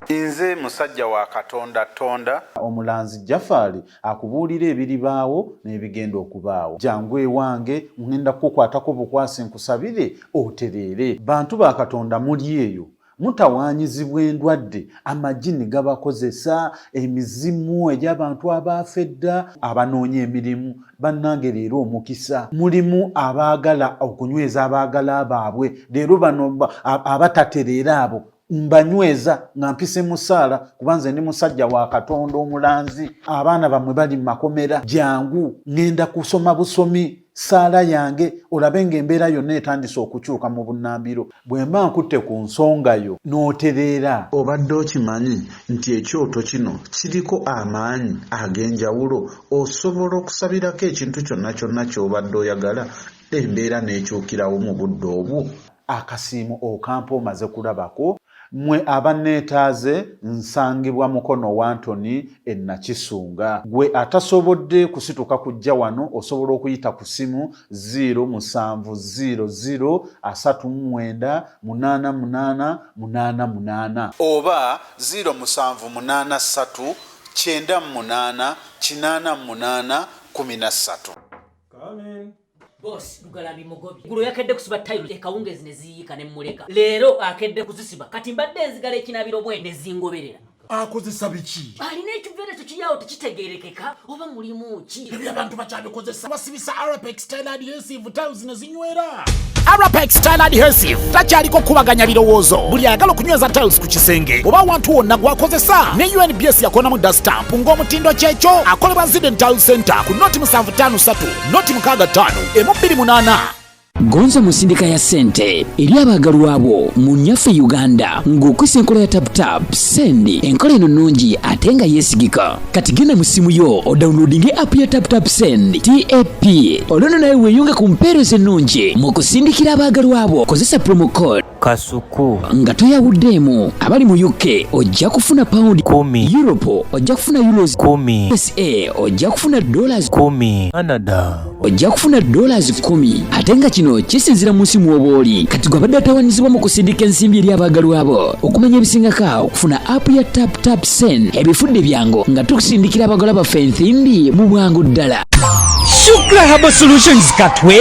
Nze musajja wa Katonda Ttonda. Omulanzi Jafari akubuulira ebiribaawo n'ebigenda okubaawo. Jangu ewange ŋŋenda kukukwatako bukwasi nkusabire otereere. Bantu ba Katonda muli eyo mutawaanyizibwa endwadde, amajini gabakozesa, emizimu egy'abantu abaafa edda, abanoonya emirimu. Bannange leero omukisa mulimu abaagala okunyweza abaagala baabwe leero bano abatatereera abo mbanyweza nga mpise musaala kuba nze ndi musajja wa Katonda omulanzi. Abaana bammwe bali mu makomera, jangu ŋŋenda kusoma busomi saala yange olabe ng'embeera yonna etandise okukyuka mu bunnambiro. Bwe mba nkutte ku nsonga yo n'otereera. Obadde okimanyi nti ekyoto kino kiriko amaanyi ag'enjawulo? Osobola okusabirako ekintu kyonna kyonna ky'obadde oyagala embeera n'ekyukirawo mu budde obwo. Akasiimo okampa omaze kulabako. Mmwe abanneetaaze nsangibwa Mukono Wantoni e Nakisunga. Ggwe atasobodde kusituka kujja wano osobola okuyita ku ssimu ziiro musanvu ziiro ziiro asatu mu mwenda munaana munaana munaana munaana. Oba ziiro musanvu munaana ssatu kyenda mu munaana kinaana mu munaana kkumi na ssatu. Boss Lugalabi mugobi gulo yakedde kusiba tayiro ekawungezi ne ziyiika ne mmuleka leero akedde kuzisiba kati mbadde nzigala ekinabiro bwe ne zingoberera. Akozesa biki? Alina ekiveera ekyo kiri awo tekitegeerekeka oba mulimu ki? Ebyo abantu bakyabikozesa basibisa Arapex tile adhesive tiles ne zinywera. Arapex tile adhesive takyaliko kukubaganya birowoozo. Buli ayagala okunyweza tiles ku kisenge oba awantu wonna gwakozesa ne UNBS yakonamu dda stamp ng'omutindo kyekyo akolebwa Ziden Tile Center ku noti 753 noti 65 emu 28. Gonza mu nsindika ya ssente eri abaagalwa bo mu nnyaffe Uganda ng'okozesa enkola ya TapTap Send. Enkola eno nnungi ate nga yeesigika. Kati genda mu ssimu yo odownloadinge app ya TapTap Send TAP olwo nno nawe weeyunge ku mpeereza ennungi mu kusindikira abaagalwa bo. Kozesa promo code Kasuku nga toyawuddeemu. Abali mu UK ojja kufuna pawundi 10, Europe ojja kufuna euros 10, USA ojja kufuna dollars 10, Canada ojja kufuna dollars 10, ate nga kino kisinzira mu nsi mw'oba oli. Kati gwe abadde atawanyizibwa mu kusindika ensimbi eri abaagalwa bo, okumanya ebisingako okufuna app ya Tap Tap Send ebifudde byangu nga tukusindikira abagalwa baffe ensimbi mu bwangu ddala. Shukra Herbal Solutions Katwe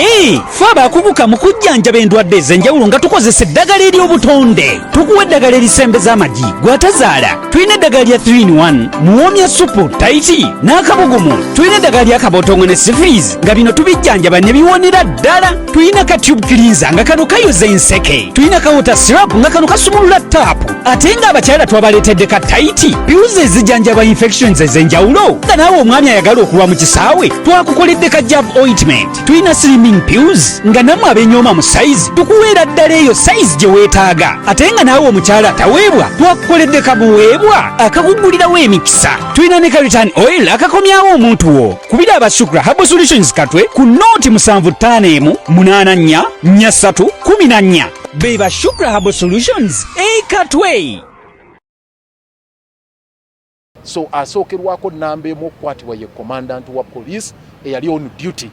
ffe abakuguka mu kujjanjaba endwadde ez'enjawulo nga tukozesa eddagala ery'obutonde. Tukuwa eddagala erisembeza amagi gw'atazaala. Tulina eddagala lya 3 in 1 muwoomya supu tayiti n'akabugumu. Tulina eddagala lya kabotongo ne syphilis nga bino tubijjanjaba ne biwonera ddala. Tulina ka tube cleanser nga kano kayoza enseke. Tulina ka water syrup nga kano kasumulula taapu. Ate nga abakyala twabaleetedde ka tayiti piuzi ezijjanjaba infections ez'enjawulo nga naawe omwami ayagala okulwa mu kisaawe twakukoledde ka jab ointment. Tulina slimming pills nga nammwe abenyooma mu sayizi tukuweera ddala eyo sayizi gye weetaaga. Ate nga naawe omukyala ataweebwa twakukoledde kabuweebwa akakugulirawo emikisa. Tulina ne ka return oil akakomyawo omuntu wo. Kubira aba Shukra Herbal Solutions Katwe ku nooti 751 84 43 14. Be ba Shukra Herbal Solutions e Katwe. So asookerwako namba emu okukwatibwa ye commandant wa police eyali on duty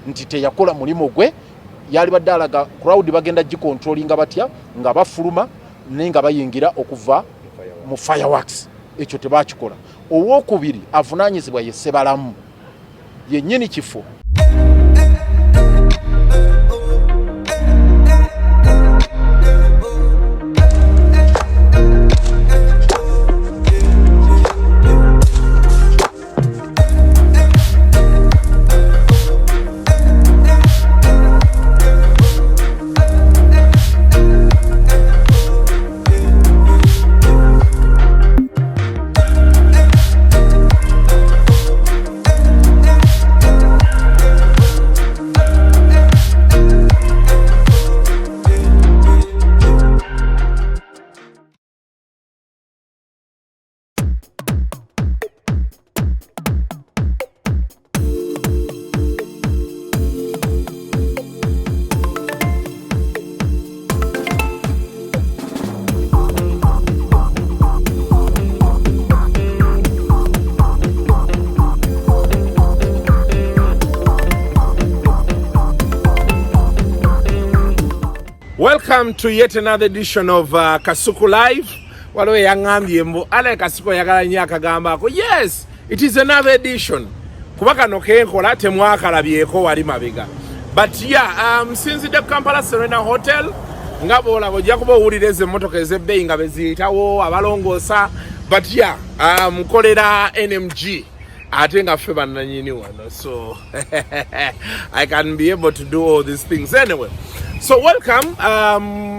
nti teyakola mulimu gwe, yalibadde alaga crowd bagenda gicontrollinga batya nga bafuluma naye nga bayingira okuva mu fireworks. Ekyo tebakikola. Owokubiri avunaanyizibwa ye Ssebalamu yennyini kifo. Welcome to yet another edition of Kasuku Live. Waliwo eyaŋŋambye mbu alabika siko oyagala nnyo akagambo ako. Yes, it is another edition, kuba kano kenkola temwakalabyeko wali mabega. But yeah, nsinzidde ku Kampala Serena Hotel. Nga bwolaba, ojja kuba owulira ezo emmotoka ez'ebbeeyi nga beziyitawo abalongoosa. But yeah, nkolera NMG, ate nga ffe bannanyini wano, so I can be able to do all these things. Anyway, so welcome,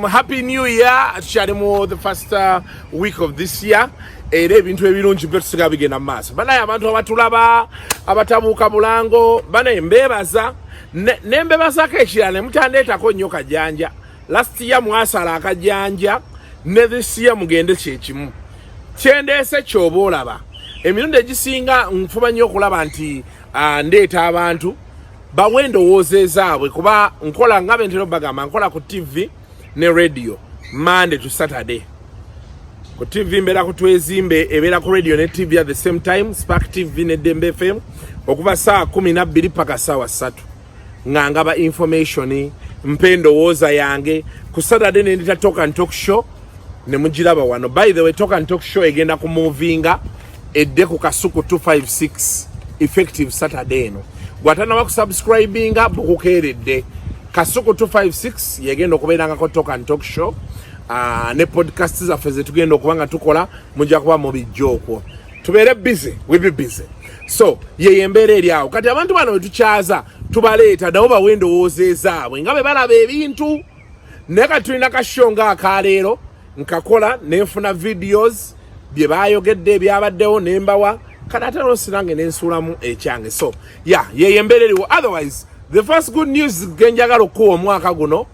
happy new year. Tukyali mu the first week of this year, era ebintu ebirungi byo tusiga bigenda mu maaso. Banaye abantu abatulaba abatabuuka bulango, banaye mbeebaza. Ne mbebazaako ekirala, ne mutandeetako nnyo kajanja. Last year mwasala akajanja, ne this year mugende kyekimu. Kyendeese kyoba olaba, emirundi egisinga nfuba nnyo okulaba nti ndeeta abantu bawe endowooza ezaabwe, kuba nkola nga bentera bagamba, nkola ku TV ne radio Monday to Saturday. Ku TV mbeera ku Twezimbe, ebeera ku radio ne TV at the same time, Spark TV ne Dembe FM, okuva saa 12 paka saawa 3, nga ngaba information, mpa endowooza yange. Ku Saturday nendita Talk and Talk Show ne mugiraba wano. By the way, Talk and Talk Show egenda ku movinga edde ku Kasuku 256 effective Saturday eno. Gwatanaba kusubscribinga, bukukeeredde. Kasuku 256 yegenda okubeerangako Talk and Talk Show, ne podcast zaffe zetugenda okuba nga tukola mujja kuba mubijja okwo. Tubeere busy, we be busy. So yeyo embeera eri awo. Kati abantu bano betukyaza tubaleeta nabo bawe endowooza ezaabwe nga bwe balaba ebintu. Naye kati tulina ka show nga akaleero nkakola nenfuna videos bye bayogedde ebyabaddewo nembawa, kati ate nosi nange nensuulamu ekyange. So yeah, yeyo embeera eriwo. Otherwise, the first good news genjagala okukuwa, omwaka guno,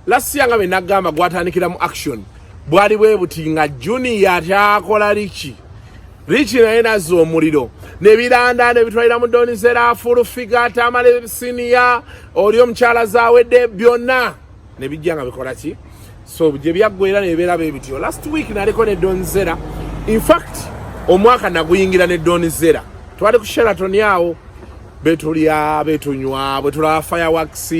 last year nga bwe nagamba gwatandikira mu action, bwali bwe buti nga Junior atyakola liki riki naye nazza omuliro nebiranda nebitwalira mu Don Zella, Full Figure, Tamale Senior, oli omukyala zawedde, byonna nebijja nga bikola ki. So gye byaggwera nebibeera bwe bityo. Last week naliko ne Don Zella. In fact, omwaka naguyingira ne Don Zella, twali ku Sheraton awo, betulya, betunywa, bwetulaba fireworks.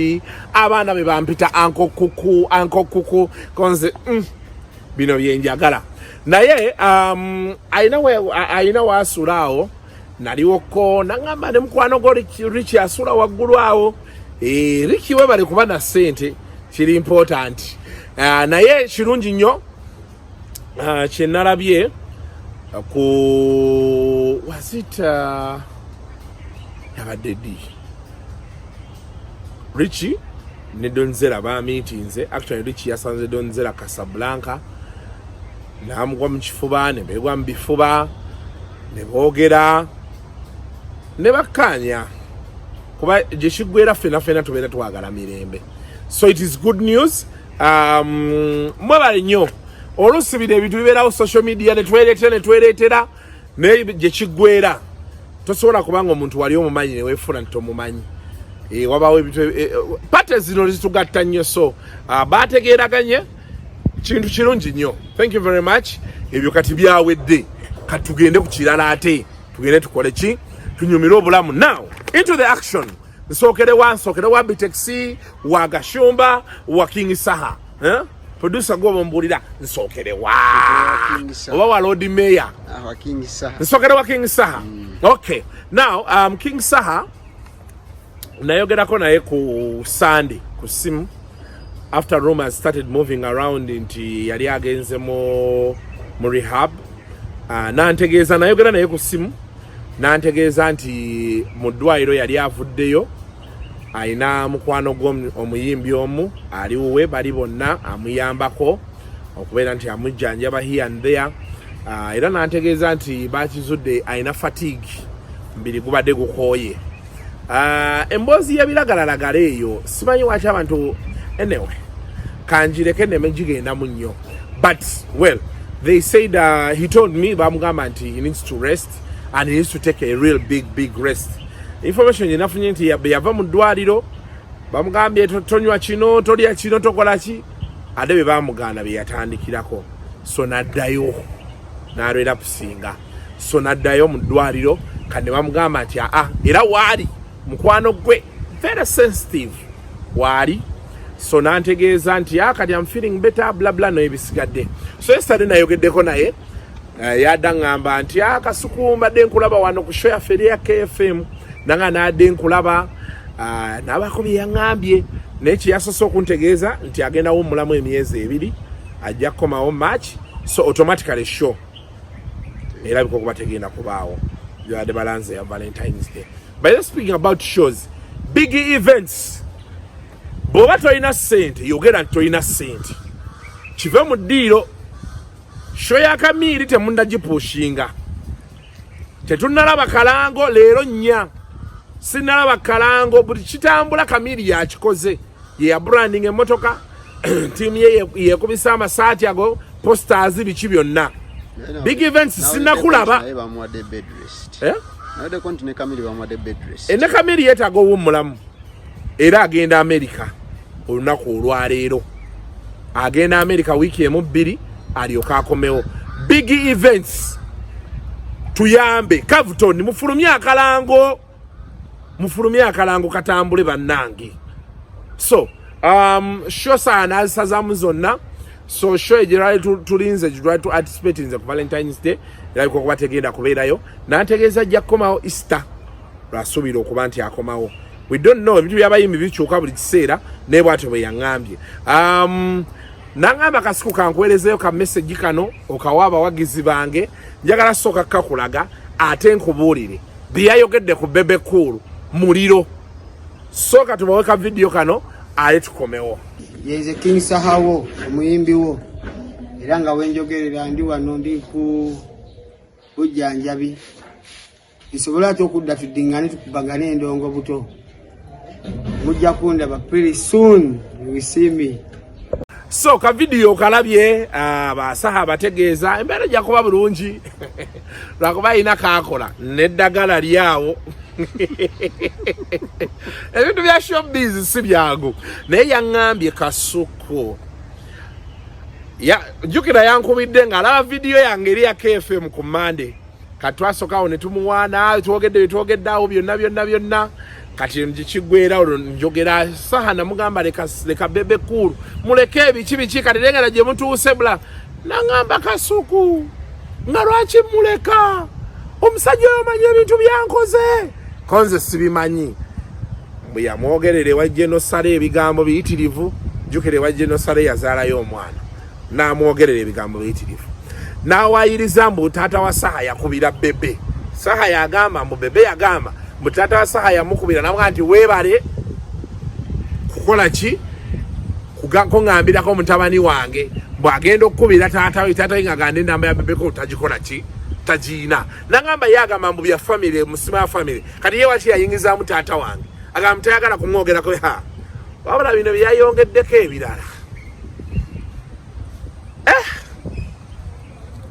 Abaana be bampita Uncle Kuku, Uncle Kuku konze. Bino byenjagala. Naye ayina wasula awo, naliwoko naŋŋamba ne mukwano gwo Riki asula waggulu awo. E, Riki webale kuba na ssente, kiri important. Naye kirungi nnyo, kyenalabye ku was it yabadde ddi, Richie ne Don Zella bamiitinze. Actually, Richie yasanze Don Zella Casablanca, namugwa mu kifuba, ne beegwa mu bifuba, ne boogera ne bakkaanya, kuba gye kiggwera ffena ffena tubeera twagala mirembe. So it is good news. Mwebale nnyo. Oluusi bino ebintu bibeerawo social media netwereetera netwereetera, naye gye kiggwera tosobola kubanga omuntu wali omumanyi neweefuula nti tomumanyi. E, wabaawo ebintu e, pate zino zitugatta nnyo. So bategeeraganye, kintu kirungi nnyo. Thank you very much. Ebyo kati byawedde, kati tugende ku kirala, ate tugende tukole ki, tunyumire obulamu. Now into the action. Nsookere wa, nsookere wa Bitex, wa Gashumba, wa King Saha, eh? Producer gwoba ombuulira nsookere wa oba wa Lord Mayor. Nsookere wa King Saha. Okay, now King Saha nayogerako naye ku Sunday ku simu after rumors started moving around nti yali agenze mu rehab. Nantegeeza, nayogera naye ku simu, nantegeeza nti mu ddwaliro yali avuddeyo, ayina mukwano gwe omuyimbi omu ali wuwe, bali bonna amuyambako okubeera nti amujjanjaba here and there. Era nantegeeza nti bakizudde ayina fatigue, mubiri gubadde gukooye. Emboozi y'ebiragalalagala eyo simanyi waki abantu, anyway, kanjireke neme gigendamu nnyo. But well, they said, he told me bamugamba nti he needs to rest and he needs to take a real big big rest. Information gyenafunye nti yava mu ddwaliro bamugambye tonywa kino, tolya kino, tokola ki, ate bye bamugaana bye yatandikirako. So naddayo n'alwera pusinga, so naddayo mu ddwaliro. Kati ne bamugamba nti aa, era waali mukwano gwe very sensitive waali. So nantegeeza nti ah, kati am feeling better bla bla no ebisigadde. So yesterday nayogeddeko naye yadda ŋŋamba nti ah, Kasuku mbadde nkulaba wano ku show yaffe eri ya KFM, nanga naadde nkulaba, nabaako bye yaŋŋambye, naye kyeyasoose okuntegeeza nti agenda wummulamu emyezi 2, ajja kukomawo March. So automatically show erabika okuba tegenda kubaawo byabadde balanze ya Valentines Day. By speaking about shows, big events, bw'oba tolina ssente yogera nti tolina ssente, kive mu ddiiro. Show ya Kamiiri temundagipushinga, tetunnalaba kalango leero nnya, sinnalaba kalango. Buli kitambula Kamiiri yakikoze, ye ya branding emmotoka, tiimu ye yekubisa amasaati ago, posters, biki byonna. Big events sinnakulaba. Naye bamuwadde bed rest. Eh? Naweddeko nti ne Kamiri bamuwadde bed rest. Ne Kamiri yeetaaga owummulamu, era agenda Amerika olunaku olwaleero, agenda Amerika wiiki emu bbiri alyoke akomewo. Big events tuyambe, Cavton mufulumye akalango, mufulumye akalango katambule bannange. So show saa nazisazamu zonna. So show egirwali tulinze, gitwali tu anticipatinze ku Valentines Day, erabika okuba tegenda kubeerayo. Nantegeeza ajja kukomawo Easter, lwasuubira okuba nti akomawo. We don't know, ebintu byabayimbi bikyuka buli kiseera, naye bwatyo bwe yaŋŋambye. Naŋŋamba Kasiku kankuweerezeyo ka message kano okawa abawagizi bange. Njagala sooka kakulaga ate nkubuulire byeyayogedde ku Bebe Cool muliro. Sooka tubawe ka vidiyo kano ate tukomewo. Yenze King Sahawo, omuyimbi wo, era nga wenjogerera ndi wano, ndi ku bujjanjabi, nsobole ate okudda tuddiŋŋane, tukubagane endongo buto. Mujja kundaba pretty soon, you will see me. So ka vidiyo okalabye, basaha bategeeza embeera ejja kuba bulungi lwakuba alina kakola n'eddagala lyawo. Ebintu bya showbiz si byangu, naye yaŋŋambye Kasuku ya jjukira yankubidde ng'alaba vidiyo yange eri ya KFM ku Mande. Kati twasookawo ne tumuwaana, twogedde bye twogedde awo byonna byonna byonna. Kati kiggwera olwo njogera Saha, namugamba leka, leka Bebe Cool, muleke ebiki biki, kati lengera gye mutuuse bula. Naŋŋamba Kasuku nga lwaki muleka omusajja oyo, omanyi ebintu byankoze konze sibimanyi. Bwe yamwogerera ewa Genosale ebigambo biyitirivu. Jjukira ewa Genosale yazaalayo omwana, n'amwogerera ebigambo biyitirivu, n'awayiriza mbu taata wa Saha yakubira Bebe. Saha yagamba mbu Bebe yagamba mbu taata wa Saha yamukubira namugaa nti weebale kukola ki, kuŋŋambirako mutabani wange bw'agenda okukubira taata we, taata we nga ganda enamba ya Bebeko tagikola ki, tagiina. Nagamba ye agamba mbu bya famire, musima ya famire, kati ye waki yayingizaamu taata wange, agamba tayagala kumwogerako. Ha, wabula bino byayongeddeko ebirala,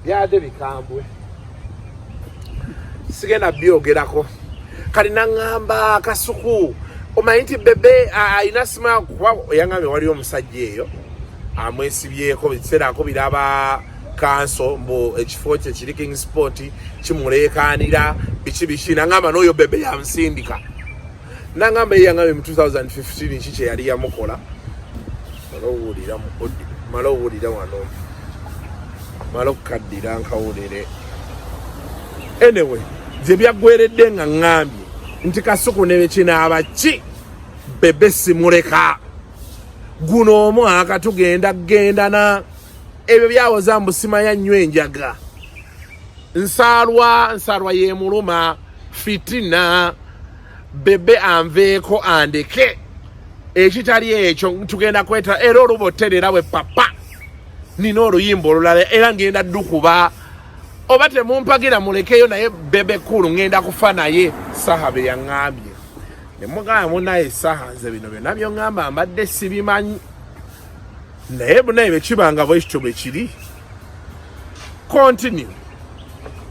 byadde bikambwe, sigenda byogerako. Kati naŋŋamba Kasuku omanyi nti Bebe alina sima, kuba yaŋŋambye waliwo omusajja eyo amwesibyeko ekiseera akubira aba kanso mbu ekifo kye kiri King Sport kimuleekaanira biki biki. Naŋŋamba n'oyo Bebe yamusindika. Naŋŋamba ye yaŋŋambye mu 2015 ki kye yali yamukola. Mala owulira mu audio, mala owulira wano, mala okukaddira nkawulire. Anyway, gye byaggweredde nga ŋŋambye nti Kasuku ne bekinaaba ki, Bebe simuleka, guno omwaka tugenda gendana. Ebyo byawoza mbu simanya nnyo enjaga, nsaalwa nsaalwa yemuluma fitina. Bebe anveeko andeke, ekitali ekyo tugenda kweta era oluba oterera bwe papa. Nina oluyimba olulala era ngenda ddukuba, oba temumpagira mulekeyo, naye Bebe Cool ngenda kufa naye. Saha be yaŋŋambye ne mugamba munaye Saha, nze bino byonna byoŋŋamba mbadde sibimanyi, naye munaye bwekibanga bwekityo bwe kiri, continue.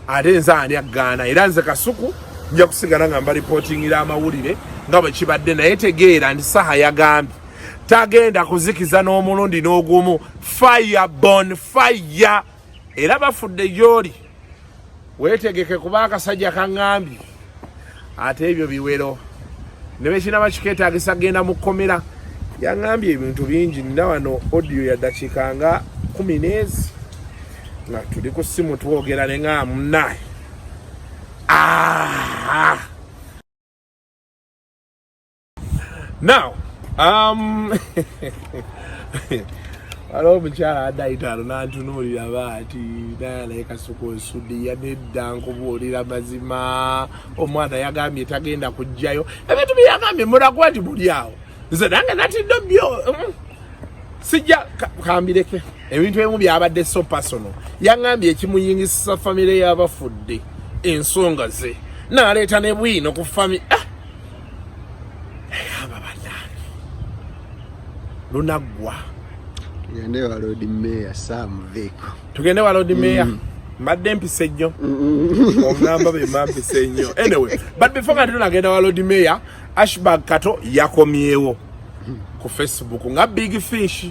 Ate nze ani agaana? Era nze Kasuku nja kusigala nga mbaripootingira amawulire nga bwe kibadde, naye tegeera nti Saha yagambye tagenda kuzikiza n'omulundi n'ogumu. Fire bon fire, era bafudde gy'oli, weetegeke kuba akasajja kaŋŋambye ate ebyo biwero ne bekinaba kikeetaagisa genda mu kkomera. Yaŋambye ebintu bingi. Nina wano audio ya dakiika nga 10 n'ezi nga tuli ku ssimu twogera ne nga munaye. Ah! Now, waliwo omukyala adde ayitaano n'antunuulira baati naye naye Kasuku osudiya nedda. Nkubuulira mazima, omwana yagambye tagenda kujjayo ebintu bye yagambye. Mulakuba nti buli awo nze nange natidde byo. Sijja kambireke ebintu ebimu byabadde so personal. Yaŋŋambye ekimuyingisa famire y'abafudde, ensonga ze n'aleeta ne bwino ku fami. Ah! Aba bannange, lunaggwa. Tugende wa Lord Mayor Sam Veko. Tugende wa Lord Mayor. Mbadde mpisa ennyo, oŋŋamba bemba mpisa ennyo. Anyway, but before nga tunagenda wa Lord Mayor, Ashbag Kato yakomyewo ku Facebook nga big fish.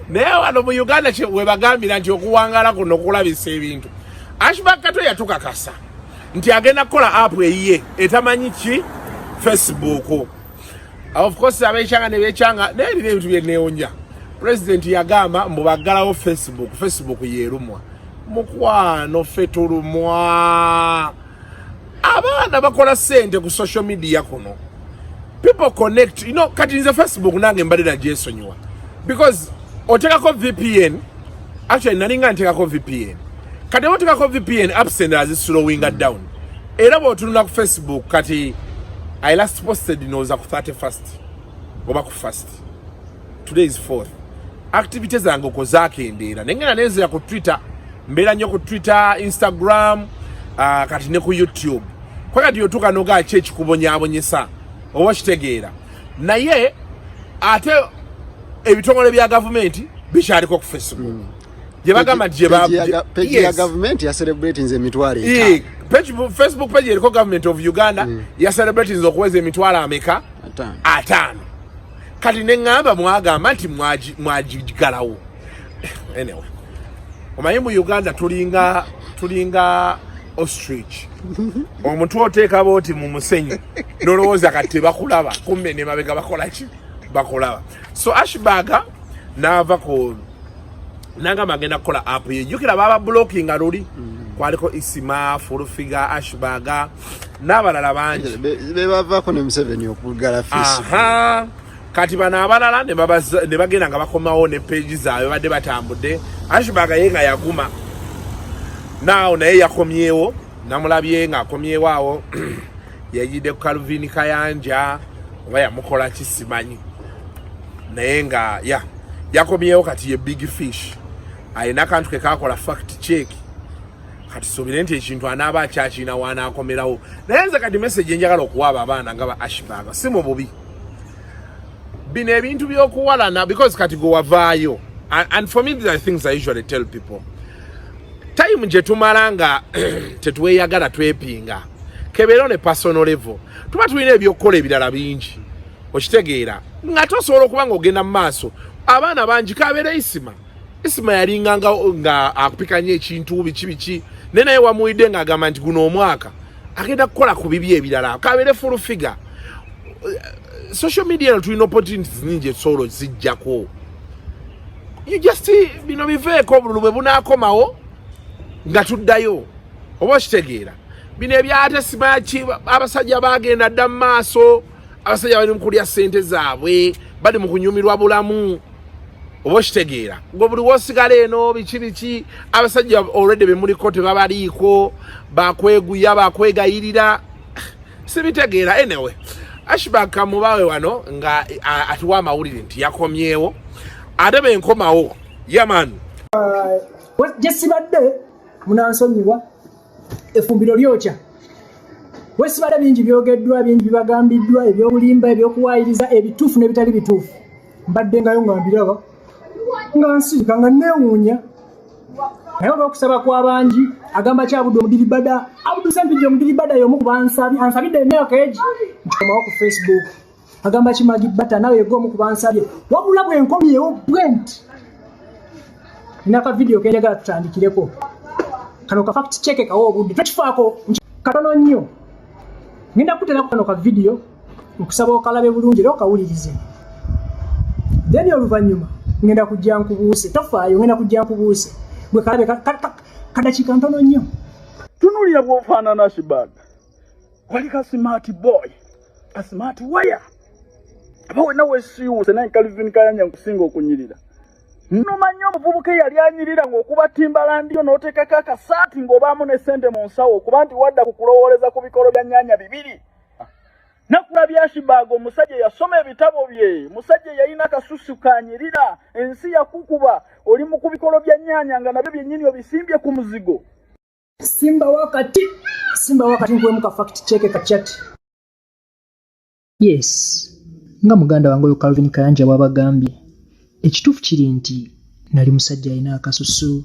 Naye wano mu Uganda webagambira nti okuwangala kuno kulabisa ebintu. Ashbag Kato yatukakasa nti agenda kukola app eyiye etamanyi ki Facebook. Of course abekyanga ne bekyanga, naye erina ebintu byenewunya. President yagamba mbu baggalawo Facebook, Facebook yerumwa. Mukwano, ffe tulumwa. Abaana bakola sente ku social media kuno, people connect. Kati nze Facebook nange mbadde nagyesonyiwa because otekako VPN. Actually nalinga ntekako VPN. Kati otekako VPN, apps endala zislowinga down. Era bw'otunula ku Facebook kati, I last posted nooza ku 31st oba ku 1st, today is 4th. Activity zange okwo zakendeera, naye ngenda nenzira ku Twitter. Mbeera nnyo ku Twitter, Instagram, kati ne ku YouTube. Kwa kati otuuka nogaa ki ekikubonyaabonyesa oba kitegeera. Naye ate ebitongole bya gavumenti bikyaliko ku Facebook gye bagamba nti Page ya gavumenti ya celebrating emitwalo 5. Facebook page eriko government of Uganda ya celebrating okuweza emitwalo ameka? 5. Kati neŋŋamba mwagamba nti mwagigalawo. Anyway, omanyi mu Uganda tulinga ostrich. Omutwe oteeka booti mu musenyu nolowooza kati tebakulaba, kumbe ne mabega bakola ki? Bakulaba. So Ashbaga n'ava ku nangamba agenda kukola app ye. Jjukira baba blockinga luli kwaliko Isima, Full Figure, Ashbaga n'abalala bangi. Bebavaako ne Museveni okugala Facebook. Aha. Kati bano abalala ne bagenda nga bakomawo ne page zaabwe badde batambudde. Ashbaga ye nga yaguma naawo, naye yakomyewo. Namulabye ng'akomyewo awo, yayidde ku Calvin Kayanja oba yamukola ki simanyi, naye nga ya yakomyewo. Kati ye big fish, alina akantu ke kakola fact check. Kati suubire nti ekintu anaaba akyakirina waanaakomerawo. Naye nze kati message enjagala okuwa abo abaana nga ba Ashbaga, si mu bubi, bino ebintu by'okuwalana, because kati gwe wavaayo and for me these are things I usually tell people: time gye tumala nga tetweyagala, twepinga, kebeera ne personal level, tuba tulina ebyokukola ebirala bingi. Okitegeera nga tosobola okuba nga ogenda mu maaso. Abaana bangi, kabeera Isima, Isima yalinga nga akupikanya ekintu biki biki, naye wamuwidde ng'agamba nti guno omwaka agenda kukola ku bibi ebirala. Kabeere Full Figure, social media eno tulina opportunities nyingi etusobola ozijjako. You just bino biveeko, obululu bwe bunaakomawo nga tuddayo. Oba okitegeera, bino ebyate simaki, abasajja bagenda dda mu maaso. Abasajja bali mu kulya ssente zaabwe, bali mu kunyumirwa bulamu. Oba okitegeera, gwe buli wosigala eno biki biki, abasajja already bemuliko tebabaliiko, bakweguya, bakwegayirira, sibitegeera. Anyway, Ashbag kamubawe wano nga atuwa amawulire nti yakomyewo ate benkomawo yaman. Gye sibadde munansonyiwa, effumbiro lyokya. Wesibadde bingi byogeddwa, bingi bibagambiddwa, ebyobulimba, ebyokuwaayiriza, ebituufu n'ebitali bituufu. Mbadde ngayo nga mbiraba nga nsirika nga neewuunya, naye olw'okusaba kw'abangi agamba ki Abudu Omudiribada, Abudu Sempijja Omudiribada y'omu ku bansabi, ansabidde emyaka egi nkikomawo ku Facebook. Agamba kimagi bata nawe yegwe omu ku bansabye. Wabula bwe nkomyewo bwe nti nina ka vidiyo kenjagala tutandikireko. Kano ka fact check kawa obudde tokifaako katono nnyo. Ngenda kuterako kano ka vidiyo, nkusaba okalabe bulungi era okawulirize. Then oluvannyuma ngenda kujja nkubuuse, tofaayo, ngenda kujja nkubuuse gwe kalabe kadakiika ntono nnyo. Tunulira bw'ofaanana Ashburg, wali ka smart boy, ka smart waya aba wenna wesiiwuuse, naye Calvin Kayanja nkusinga okunyirira. Nnuma nnyo omuvubuka eyali anyirira ng'okuba Timberland yo n'oteekako akasaati ng'obaamu ne ssente mu nsawo, okuba nti wadda ku kulowooleza ku bikolo bya nnyaanya bibiri. Nakulabye Ashburg, omusajja eyasoma ebitabo bye, musajja eyalina akasusu kanyirira, ensi yakukuba oli mu ku bikolo bya nnyaanya nga nabyo byennyini obisimbye ku muzigo. Simba wakati, simba wakati, nkuwemu ka fact check ka chat. Yes, nga muganda wange oyo Calvin Kayanja bw'abagambye, ekituufu kiri nti nali musajja alina akasusu,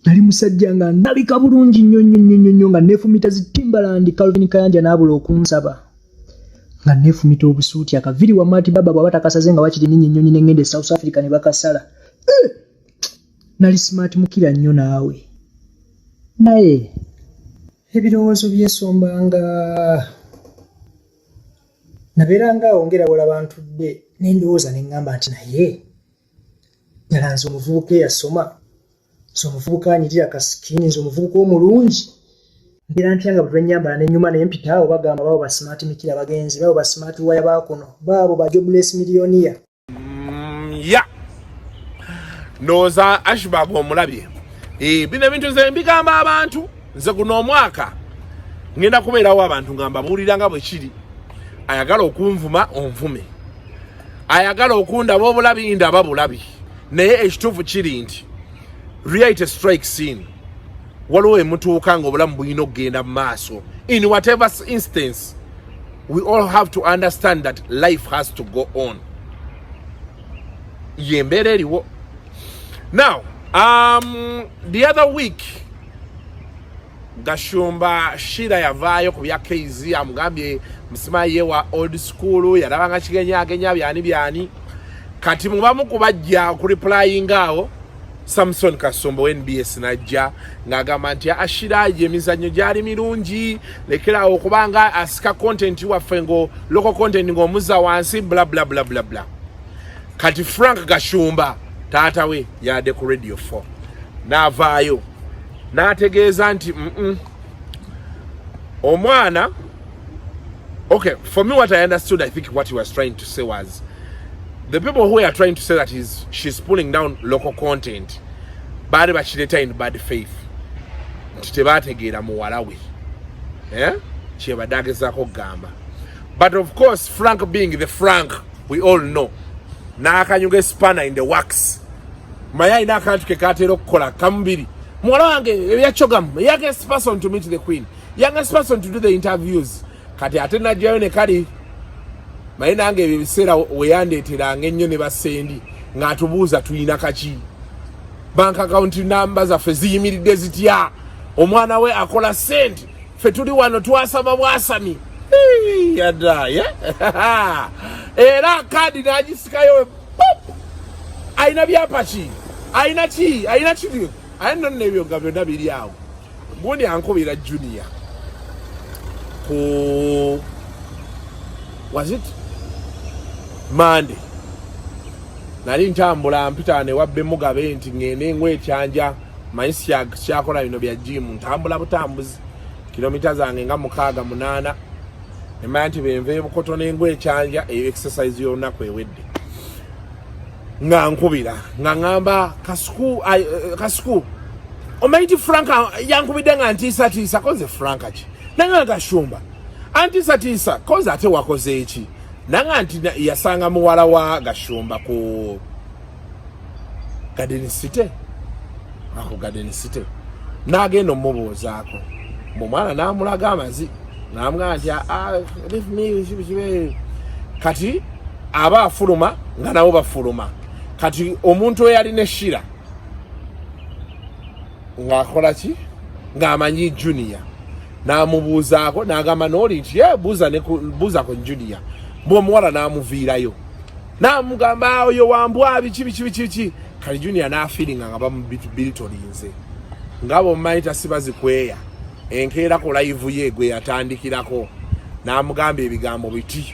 nali musajja nga ndabika bulungi nnyo nnyo nnyo nnyo nnyo, nga neefumita zi Timberland, Calvin Kayanja n'abula okunsaba, nga neefumita obusuuti, akaviri wamma ati baba bw'aba takasaze nga wakiri ninnya ennyonyi ne ngenda e South Africa ne bakasala. Eh! Nali smart mukira nnyo naawe, naye ebirowoozo byesombanga nabeeranga awo ngera wola bantudde nendowooza neŋŋamba nti naye ddala nze omuvubuka eyasoma, nze omuvubuka anyirira ka skin, nze omuvubuka omulungi, mbeera ntya nga bwe lwennyambala nenyuma nempita awo bagamba baabo ba smart mikira bagenzi, baabo ba smart waya bakuno, baabo ba jobless millionaire. Ya, ndowooza Ashburg omulabye. Bino ebintu nze mbigamba abantu, nze guno omwaka ngenda kubeerawo abantu nga mbabuulira nga bwe kiri. Ayagala okunvuma onvume, ayagala okundaba obulabi ndaba bulabi, naye ekituufu kiri nti reality strikes in. Waliwo emutuuka nga obulamu bulina okugenda mu maaso. In whatever instance, we all have to understand that life has to go on. Yembeera eriwo. Now, the other week Gashumba Shira yavaayo ku bya KZ, amugambye musimaye wa old school, yalabanga kigenyagenya byani byani. Kati mubamu kubajja okureplyinga awo, Samson Kasumba wa NBS najja ng'agamba nti Ashira emizannyo gyali mirungi, lekerawo okubanga asika content waffe ngo local content ng'omuzza wansi, bla bla bla bla bla. Kati Frank Gashumba taata we yadde ku Radio 4 n'avaayo n'ategeeza nti omwana. Okay, for me, what I understood, I think what he was trying to say was the people who are trying to say that she's pulling down local content baali bakireeta in bad faith, nti tebategeera muwala we, eh? Kyebadde agezaako okugamba. But of course, Frank being the Frank we all know, n'akanyuga spanner in the works. Maye alina akantu ke katera okukola kamubiri. Muwala wange ebyacogamu, youngest person to meet the queen, youngest person to do the interviews. Kati ate najjayo ne kali maye nange ebyo ebiseera weyandeeteranga ennyo ne basendi ng'atubuuza tulina kaki, bank account namba zaffe ziyimiridde zitya, omwana we akola sente, ffe tuli wano twasama bwasami. Yadda era kaadi n'agisikayo, alina byapa ki, alina ki, alina ki, aye nno nno ebyo nga byonna biri awo. Gundi ankubira Junior ku, was it Monday, nali ntambula mpita ne wabbe Mugabe nti ngende ngwe ekyanja, manyi syakola bino bya jimu, ntambula butambuzi kilomita zange nga 6, 8, emanya nti benva ebukoto n'engwa ekyanja, eyo exercise y'olunaku ewedde. Nga nkubira nga ŋŋamba, "Kasuku, Kasuku, omanyi nti Frank yankubidde nga ntiisatiisa?" Koze Frank ki? Nanga Gashumba antiisatiisa, koze ate wakoze eki? Nanga nti yasanga muwala wa Gashumba ku Garden City, ako Garden City, n'agenda omubuuzaako mumwana, n'amulaga amazi, n'amugamba nti, "Ah, leave me." Kati aba afuluma nga nabo bafuluma. Kati omuntu eyalina eshira ng'akola ki, ng'amanyi Junior, n'amubuuzaako, n'agamba n'oli nti, "Ye buuza ku Junior." Mbw omuwala n'amuviirayo n'amugamba oyo wambwa, biki biki biki biki. Kati Junior n'afeelinga nga bamubiritolinze, nga bomumanyi tasiba zikweya. Enkeera ku live ye gwe yatandikirako n'amugamba ebigambo biti.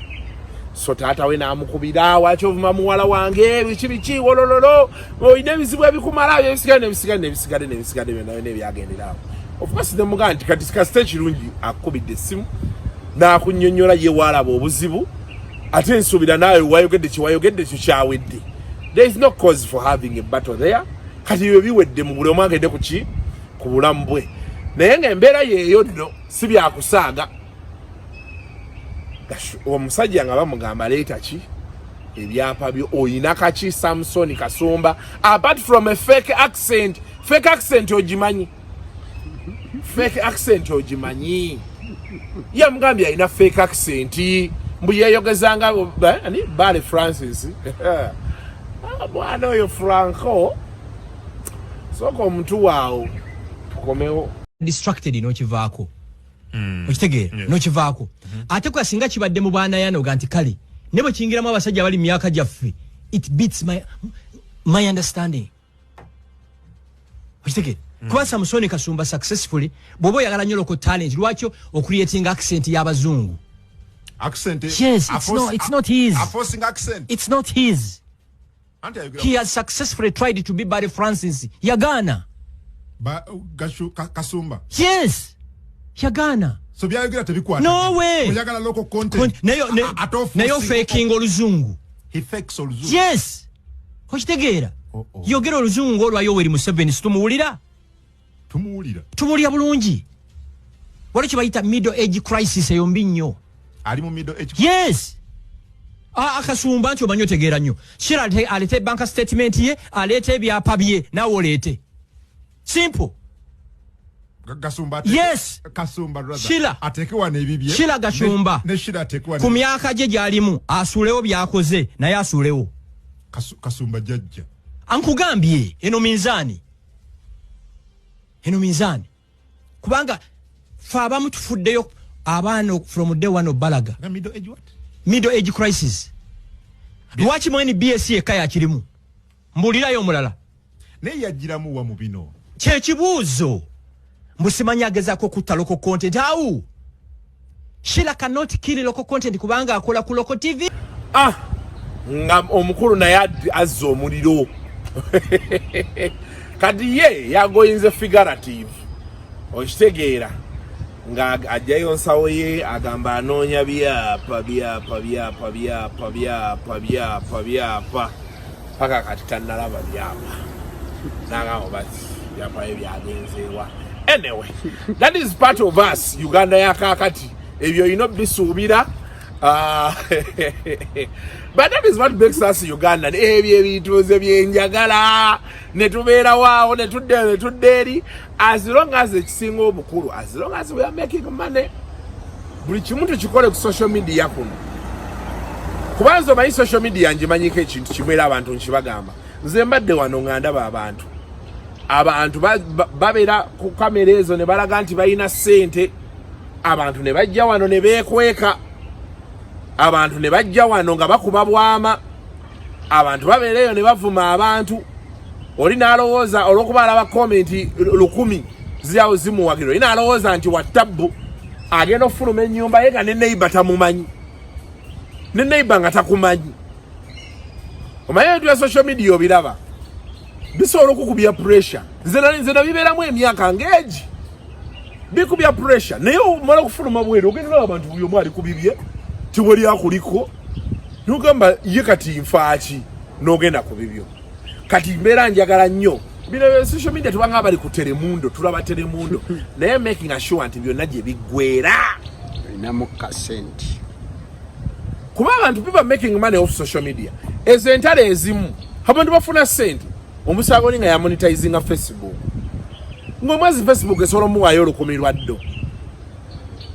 So taata we n'amukubira, waki ovuma muwala wange, biki biki, wolololo, olina ebizibu ebikumala, ebisigale nebisigale nebisigale nebisigale byonna byonna ebyagendera awo. Of course nemugamba nti kati kasita ekirungi akukubidde essimu n'akunnyonnyola ye waalaba obuzibu, ate nsuubira naawe wayogedde kyewayogedde kyo kyawedde. There is no cause for having a battle there. Kati ebyo biwedde, mu buli omu agende ku ki, ku bulamu bwe. Naye ng'embeera yeeyo nno si byakusaaga. Omusajja nga bamugamba leeta ki, ebyapa byo, oyina kaki Samson Kasumba, apart from a fake accent. Fake accent ogimanyi? Fake accent ogimanyi? Yamugambye alina fake accent, mbu yeyogezanga ani, Bale Francis. Ah, mwana oyo Franco, sooka omuntu waawo tukomewo. Distracted n'okivaako, okitegeera? N'okivaako. Ate kwa singa kibadde mu baana yanoga nti kale, ne bwe kiyingiramu abasajja abali mu myaka gyaffe, it beats my understanding, okitegeera? Kuba Samusoni Kasumba successfully, bw'oba oyagala nnyo local talent, lwaki ocreating accent y'abazungu? Accent. Yes, it's no, it's not his. A forcing accent. It's not his. Anti ayogera. He has successfully tried to be Barry Francis, yagaana. Ba, Gashu, Kasumba. Yes, yagaana. So byayogera tebikwata. No way. Oyagala local content. Naye ofaking oluzungu. He fakes oluzungu. Yes, okitegeera? Yogera oluzungu olwa Yoweri Museveni, situmuwulira. Tumuwulira. Tumuwulira bulungi. Waliwo kye bayita middle age crisis, eyo mbi nnyo. Ali mu middle age. Yes. Akasumba nti omanyi otegeera nnyo. Shira alete bank statement ye, aleete ebyapa bye, naawe oleete. Simple. Gasumba. Yes. Kasumba rather. Sheila. Ateeke wano ebibye. Sheila Gashumba. Ne Sheila ateeke wano. Ku myaka gye gy'alimu asuulewo byakoze, naye asuulewo. Kasumba jajja. Ankugambye, eno minzaani, eno minzaani, kubanga fe abamu tufuddeyo abaana from day one obalaga. Nga middle age what? Middle age crisis. Lwaki mu NBS yekka yakirimu? Mbuulirayo omulala. Naye yagiramu wa mu bino? Kyekibuuzo. Mbusimanyi agezaako okutta local content. Awu Shila cannot kill local content kubanga akola ku local TV. Ah, nga omukulu naye azza omuliro. Kati ye yagoyinze figurative, okitegeera? Nga ajjayo nsawo ye, agamba anoonya byapa, byapa, byapa, byapa, byapa, byapa, byapa, paka kati tannalaba byapa. Nagamba bati byapa bye byagenzeewa. Anyway, that is part of us. Uganda yakakati ebyo olina obisuubira. Ah, but that is what makes us Ugandan. Ebyo ebintu nze byenjagala, ne tubeerawo awo, ne tudda, ne tudda eri. As long as, ekisinga obukulu, as long as we are making money, buli kimu tukikole ku social media kuno. Kubanza omanyi social media ngimanyiko ekintu kimu, era abantu nkibagamba. Nze mbadde wano nga ndaba abantu babeera ku kamera ezo ne balaga nti balina ssente. Abantu ne bajja wano ne beekweka, abantu ne bajja wano nga bakuba bwama, abantu babeera eyo ne bavuma abantu. Oli n'alowooza olw'okuba alaba comment 1000 zirawo zimuwagira, oli n'alowooza nti wattabbu, agenda okufuluma ennyumba ye nga ne neighbor tamumanyi, ne neighbor nga takumanyi. Omanyi ebintu bya social media obiraba bisobola okukubya pressure. Nze nabibeeramu emyaka ng'egi, bikubya pressure, naye omala okufuluma bweru ogenda olaba abantu buli omu ali ku bibye, tiwali akuliko, nogamba ye kati nfaaki, n'ogenda ku bibyo. Kati mbeera njagala nnyo bino bya social media, tubanga abali ku Telemundo, tulaba Telemundo, naye making sure nti byonna gye biggweera. Olinamu kasenti. Kuba abantu people are making money off social media. Ezo entalo ezimu abantu bafuna sente. Omusango oli nga yamonetizinga Facebook, ng'omwezi Facebook esobola omuwaayo 1000 lwa ddo,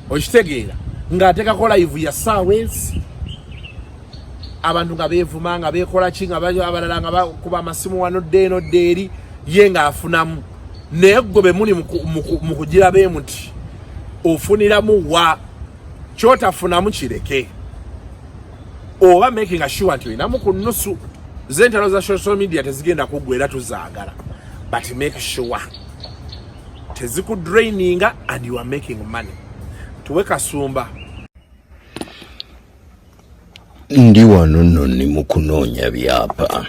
okitegeera? Ng'ateekako live ya ssaawa ensi, abantu nga beevuma, nga beekola ki, nga abalala nga bakuba amasimu wano dda eno dda eri, ye ng'afunamu. Naye gwe be muli mu kugira be muti ofuniramu wa? Kyotafunamu kireke, oba making sure nti olinamu ku nnusu. Z'entalo za social media tezigenda kuggwa, era tuzaagala, but make sure tezikudraininga and you are making money. Tuwe Kasumba. Ndi wano nno ndi mu kunoonya byapa.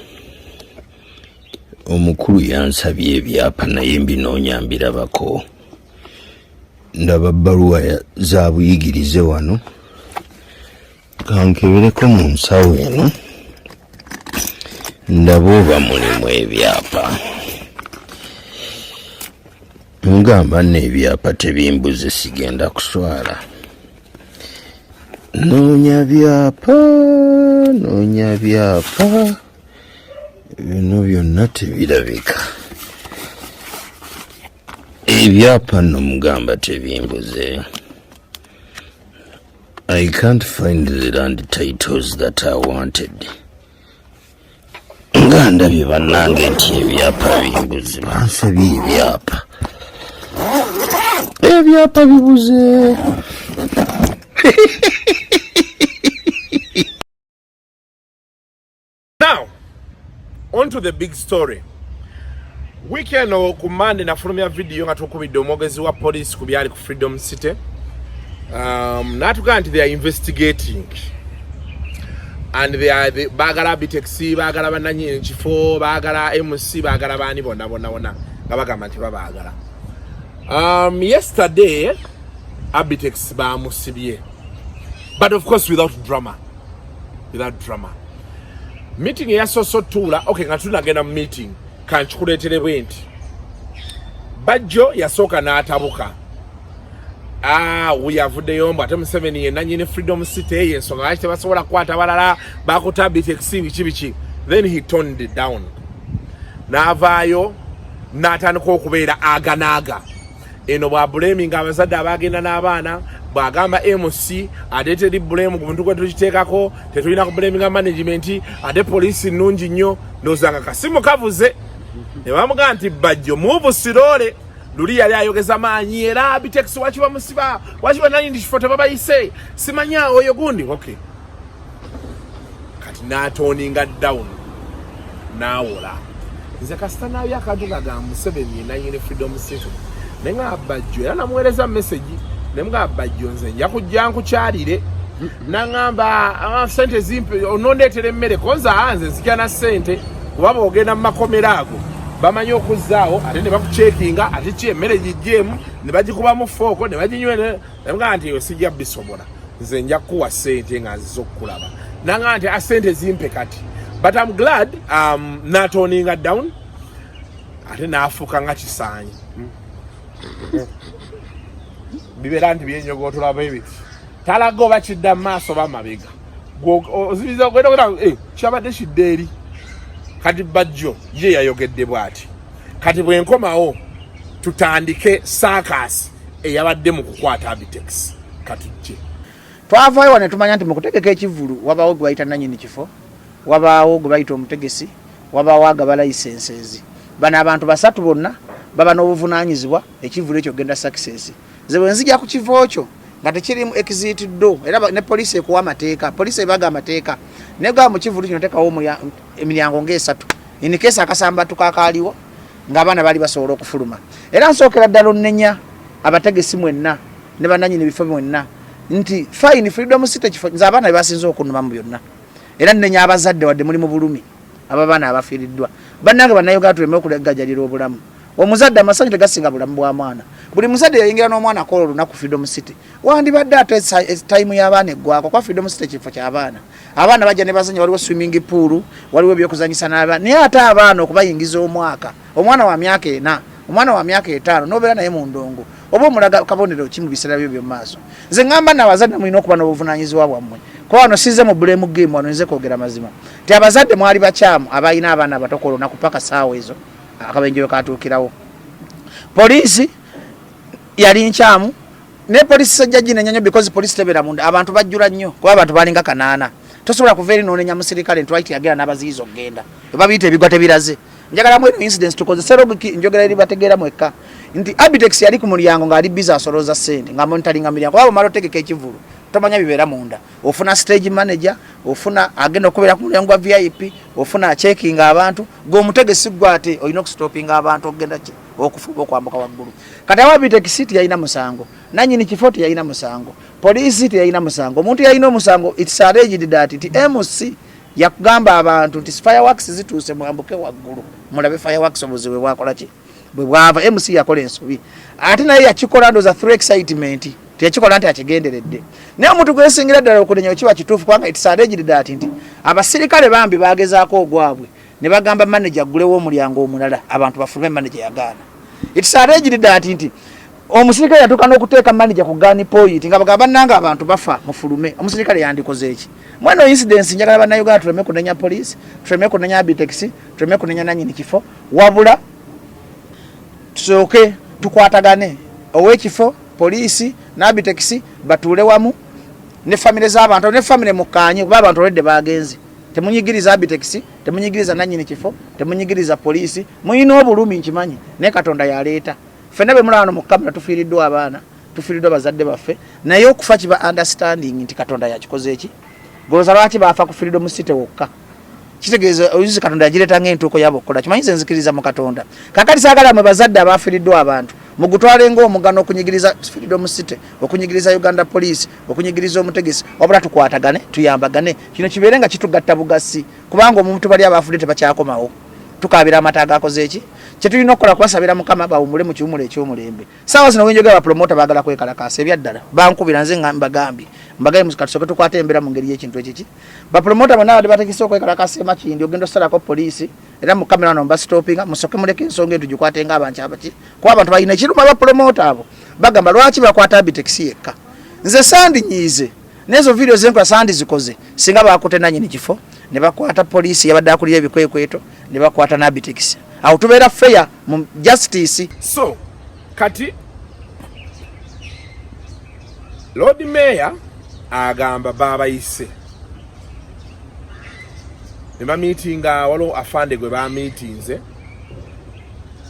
Omukulu yansabye ebyapa naye mbinoonya mbirabako. Ndaba bbaluwa za buyigirize wano. Kankebereko mu nsawo eno ndabe oba mulimu ebyapa. Ngamba nno ebyapa tebimbuze sigenda kuswala. Noonya byapa, noonya byapa. Bino byonna tebirabika. Ebyapa nno mugamba tebimbuze. I can't find the land titles that I wanted. Nga ndabye bannange nti ebyapa bimbuze, bansabye ebyapa. Ebyapa bibuze. Now, on to the big story. Wiiki eno ku Monday nafulumya vidiyo nga tukubidde omwogezi wa poliisi ku byali ku Freedom City. N'atugamba nti they are investigating and they are the, baagala Abitex, baagala bannannyini kifo, baagala MC, baagala baani bonna bonna bonna nga bagamba nti babaagala. Yesterday Abitex bamusibye, but of course without drama, without drama. Meeting eyasoose otuula, okay, nga tunagenda mu meeting kankikuleetere bwe nti Bajjo yasooka n'atabuka. Wuyo avuddeyo mbu ate Museveni ye nannyini Freedom City, eyo ensonga lwaki tebasobola kukwata balala bakuta Abitex biki biki. Then he toned it down n'avaayo n'atandika okubeera aganaaga eno bw'abulaminga abazadde abagenda n'abaana, bw'agamba MC ate teri blame ku muntu gwe tukiteekako, tetulina kubulaminga management, ate poliisi nnungi nnyo. Ndowooza nga kasimu kavuze ne bamugamba nti Bajjo move slowly. Luli yali ayogeza maanyi era Abitex waki bamusiba, waki bannannyini kifo tebabayise, simanya oyo gundi. Okay, kati n'atoninga down n'awola. Nze kasita naayo akantu nga ga Museveni nanyini Freedom City, naye nga Bajjo era namuweereza message ne mugamba Bajjo nze nja kujja nkukyalire, naŋŋamba sente zimpe onondeetera emmere konza nze nzija na sente, kuba bw'ogenda mu makomera ago bamanyi okuzzaawo ate ne bakucekinga ate ki emmere gijjeemu ne bagikubamu fooko ne baginywera. Namugamba nti eyo sijja bisobola, nze nja kukuwa sente nga nziza okukulaba. Nanga nti sente zimpe kati, but I'm glad natoninga down ate n'afuuka nga kisaanyi bibeera nti byenyogootolaba ebiti talaga oba kidda mu maaso oba mabega ozibiza ogenda kyabadde kidda eri. Kati Bajjo ye yayogedde bw'ati. Kati bwe nkomawo tutandike saakaasi eyabadde mu kukwata Abitex. Katujje twavaayo wano ne tumanya nti mu kutegeka ekivvulu wabaawo gwe bayita nannyini kifo, wabaawo gwe bayita omutegesi, wabaawo agaba licenses. Bano abantu basatu bonna baba n'obuvunaanyizibwa ekivvulu ekyo okugenda success. Nze bwe nzija ku kifo kyo nga tekirimu exit door, era ne poliisi ekuwa amateeka, poliisi ebaga amateeka negaba mu kivvulu kino tekawo emiryango ng'esatu in case akasambatu kakaaliwo ng'abaana baali basobola okufuluma. Era nsookera ddala onnenya abategesi mwenna ne bannannyini bifo mwenna nti fine, Freedom City kifo nze abaana be basinze okunnuma mu byonna, era nnenya abazadde wadde muli mu bulumi ababaana abafiiriddwa. Bannange Bannayuganda, tuleme okuleggajalira obulamu. Omuzadde amasanyu tegasinga bulamu bwa mwana. Buli muzadde yayingira n'omwana akola olunaku Freedom City, wandibadde ate time y'abaana eggwako, kuba Freedom City kifo ky'abaana. Abaana bajja ne bazanya, waliwo swimming pool, waliwo ebyokuzanyisa n'abaana, naye ate abaana okubayingiza omwaka, omwana wa myaka 4, omwana wa myaka 5, n'obeera naye mu ndongo, oba omulaga kabonero ki mu biseera byo by'omu maaso? Nze ŋŋamba nno abazadde mulina okuba n'obuvunaanyizibwa bwammwe, kuba wano sizze mu blame game, wano nze kwogera mazima nti abazadde mwali bakyamu abalina abaana abato ku olunaku paka saawa ezo akabenje we katuukirawo. Poliisi yali nkyamu, naye poliisi sajja ginenya nnyo because poliisi tebeera munda, abantu bajjula nnyo, kuba abantu balinga 800. Tosobola kuva eri n'onenya musirikale nti lwaki teyagenda n'abaziyiza okugenda, babiyita ebigwa tebiraze. Njagala mu eno incidents tukozese logic, njogera eri bategeera mwekka nti Abitex yali ku mulyango ng'ali busy asolooza ssente nga monitoringa miryango, kuba bw'omala otegeka ekivvulu tomanya bibeera munda. Ofuna stage manager, ofuna agenda okubeera ku mulyango gwa VIP, ofuna acheckinga abantu, gwe omutegesi gwe ate olina okustopinga abantu okugenda ki. Okufa oba okwambuka waggulu. Kati awa Abitex teyalina musango, nanyini kifo teyalina musango, poliisi teyalina musango. Omuntu yalina omusango, it's alleged that nti MC yakugamba abantu nti fireworks zituuse, mwambuke waggulu mulabe fireworks. Obuzibu bwakola ki? Bwe bwava MC yakola ensobi, ate naye yakikola ndoza through excitement, teyakikola nti akigenderedde. Naye omuntu gwensingira ddala okunenya, kiba kituufu, kubanga it's alleged that nti abasirikale bambi bagezaako ogwabwe ne bagamba manager aggulewo omulyango omulala abantu bafulume, manager yagaana. It's alleged that nti omusirikale yatuuka n'okuteeka manager ku gun point nga bagamba, bannanga abantu bafa, mufulume. Omusirikale yandikoze eki mweno incidence? Njagala bannayuganda tuleme kunenya police, tuleme kunenya Abitex, tuleme kunenya nanyini kifo, wabula tusooke tukwatagane, ow'ekifo, poliisi n'Abitex batuule wamu ne famire z'abantu ne famire mukkaanye, kuba abantu olwedde bagenze. Temunyigiriza Abitex, temunyigiriza nanyini kifo, temunyigiriza poliisi. Muyina obulumi, nkimanyi, naye Katonda yaleeta. Ffenna bwe mulaba wano mu kamera tufiiriddwa abaana, tufiiriddwa bazadde baffe, naye okufa kiba understanding nti Katonda yakikoze. Eki golooza lwaki baafa ku Freedom City wokka? Kitegeeza oyuzi Katonda yagireeta ng'entuuko yaabo okukola. Kimanyi nze nzikiriza mu Katonda. Kakati saagala mwe bazadde abafiiriddwa abantu mugutwale ng'omugano okunyigiriza Freedom City, okunyigiriza Uganda Police, okunyigiriza omutegesi, wabula tukwatagane, tuyambagane, kino kibeere nga kitugatta bugasi, kubanga omuntu bali abafudde tebakyakomawo. Tukabira amata agakoze eki? Kyetulina okukola kubasabira Mukama bawumule mu kiwumulo eky'omulembe. Saawa zino wenjogera, bapromota baagala kwekalakaasa ebyaddala. Bankubira, nze nga mbagambye, mbagambye katusooke tukwate embeera mu ngeri y'ekintu ekiki. Bapromota bonna abadde bategese okwekalakaasa emakindi, ogenda osalako poliisi era mu kamera wano mbastopinga, musooke muleke ensonga eno tugikwate ng'abantu abaki, kuba abantu balina ekiruma. Bapromota abo bagamba lwaki bakwata Abitex yekka? Nze sandinyiize nezo video zenkola sandizikoze singa bakute nanyini kifo, ne bakwata poliisi yabadde akulira ebikwekweto, ne bakwata n'Abitex. Awo tubeera fair mu justice. So kati Lord Mayor agamba babayise ne bamiitinga, waliwo afande gwe bamiitinze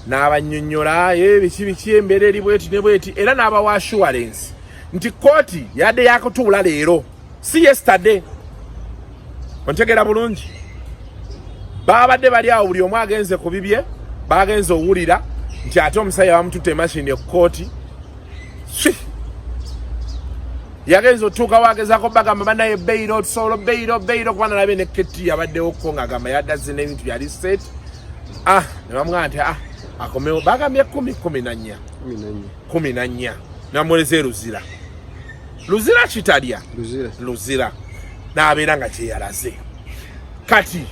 n'abannyonnyola biki biki, embeera eri bweti ne bweti, era n'abawa assurance nti kooti yadde yakutuula leero, si yesterday. Ontegera bulungi? Babadde bali awo, buli omu agenze ku bibye, bagenze owulira nti ate omusajja bamututte emashini ekkooti. Yagenze otuukawo, agezaako bagamba, banaye bail, tusobola bail, bail, kuba nalabye ne keti yabaddewokko ng'agamba yaddaze n'ebintu byali set. Ah, ne bamugamba nti ah, akomewo. Bagambye 10, 14, 14, namuwoleza e Luzira. Luzira kitalya Luzira n'abeera nga kyeyalaze. Kati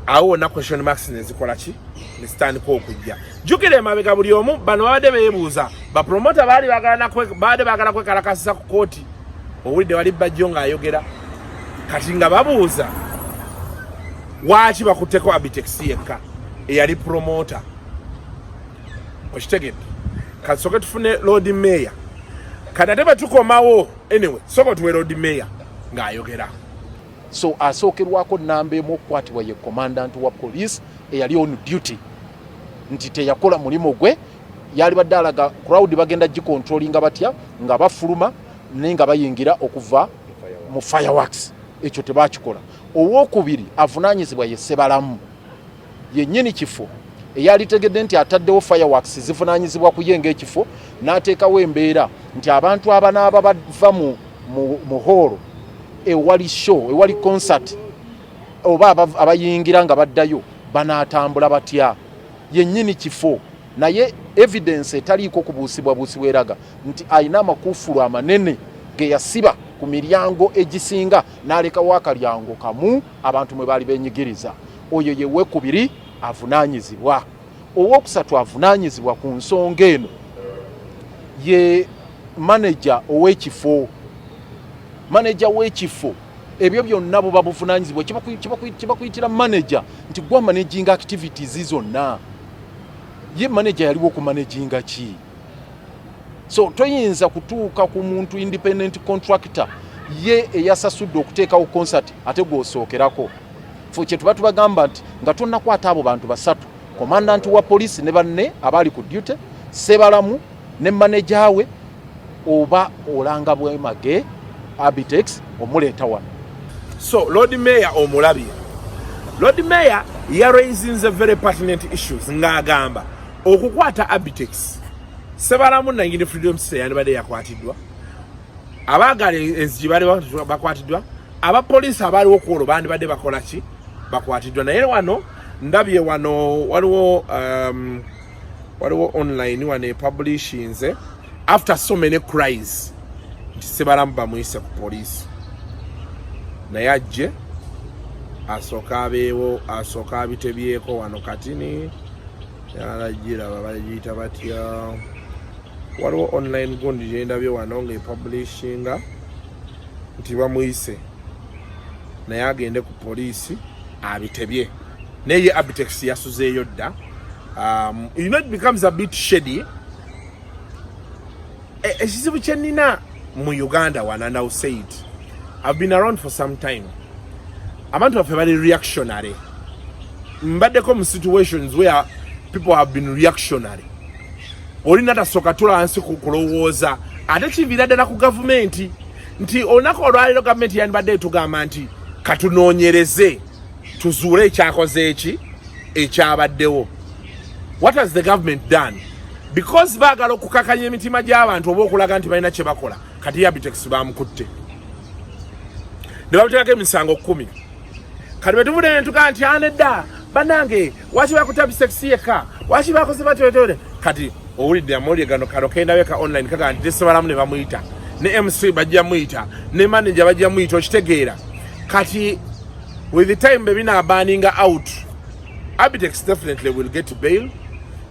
awo wonna question marks nezikola ki, nezitandika okujja. Jjukira emabega buli omu bano babadde beebuuza, bapromota baali babadde baagala kwekalakasiza ku kooti. Owulidde wali Bajjo ng'ayogera kati nga babuuza waaki bakutteko Abitex yekka eyali promota. Okitegedde? Kati soke tufune Lord Mayor, kati ate bwetukomawo. Anyway, soka tuwe Lord Mayor ng'ayogera. So asookerwako namba emu okukwatibwa ye commandant wa police eyali on duty, nti teyakola mulimu gwe. Yalibadde alaga crowd bagenda gicontrollinga batya nga bafuluma naye nga bayingira okuva mu fireworks. Ekyo tebakikola. Owokubiri avunanyizibwa ye Sebalamu yennyini kifo, eyalitegedde nti ataddewo fireworks zivunanyizibwa ku ye ng'ekifo, n'ateekawo embeera nti abantu abanaaba bava mu hall ewali show, ewali concert, oba abayingira nga baddayo banaatambula batya. Yennyini kifo, naye evidence etaliiko kubuusibwabuusibwa eraga nti alina amakuufulu amanene ge yasiba ku miryango egisinga, n'alekawo akalyango kamu abantu mwe baali benyigiriza. Oyo ye wekubiri avunaanyizibwa. Owokusatu avunaanyizibwa ku nsonga eno ye maneja ow'ekifo. Maneja w'ekifo, ebyo byonna buba buvunaanyizibwa. Kibakuyitira manager nti gwa managing activities zonna. Ye manager yaliwo okumanaginga ki? So toyinza kutuuka ku muntu independent contractor ye eyasasudde okuteekawo concert ate gw'osookerako. Fe kyetuba tubagamba nti nga tonnakwata abo bantu basatu, commandant wa poliisi ne banne abaali ku duty, Sebalamu ne maneja we, oba olanga bwemage Abitex omuleeta wano. So Lord Mayor omulabye. Lord Mayor yaraisinze very pertinent issues ng'agamba Okukwata Abitex, Sebalamu nanyini Freedom City yandibadde yakwatiddwa, abaagala enzigi bali bakwatiddwa, abapoliisi abaaliwo ku olwo bandibadde bakola ki, bakwatiddwa. Naye wano ndabye wano waliwo waliwo online wano epublishinze after so many cries nti Sebalamu bamuyise ku poliisi, naye ajje asooka abeewo, asooka abitebyeko wano. Katini yalagiraba bagiyita batya? Waliwo online gundi gyendabye wano nga epublishinga nti bamuyise, naye agende ku poliisi abitebye. Naye ye Abitex yasuzeeyo dda. You know, it becomes a bit shady. Ekizibu kye nnina mu Uganda wano, and I'll say it, I've been around for some time, abantu baffe bali reactionary. Mbaddeko mu situations where people have been reactionary. Olina tasooka tula wansi kulowooza, ate kiviira ddala ku gavumenti nti olunaku olwaleero gavumenti yandibadde etugamba nti katunoonyereze tuzuule ekyakoze eki ekyabaddewo. What has the government done? Because baagala okukakanya emitima gy'abantu oba okulaga nti balina kye bakola, kati Abitex bamukutte ne bamuteekako emisango 10. Kati bwe ne tugaa nti anedda bannange, waki bakutte Abitex yekka? Waki bakoze batwetwete? Kati owulidde amawulire gano, kano kendabye ka online kagaa nti tesebalamu ne bamuyita, ne MC bajja muyita, ne manager bajja muyita. Okitegeera? Kati with the time bwe binaabaninga out, Abitex definitely will get bail.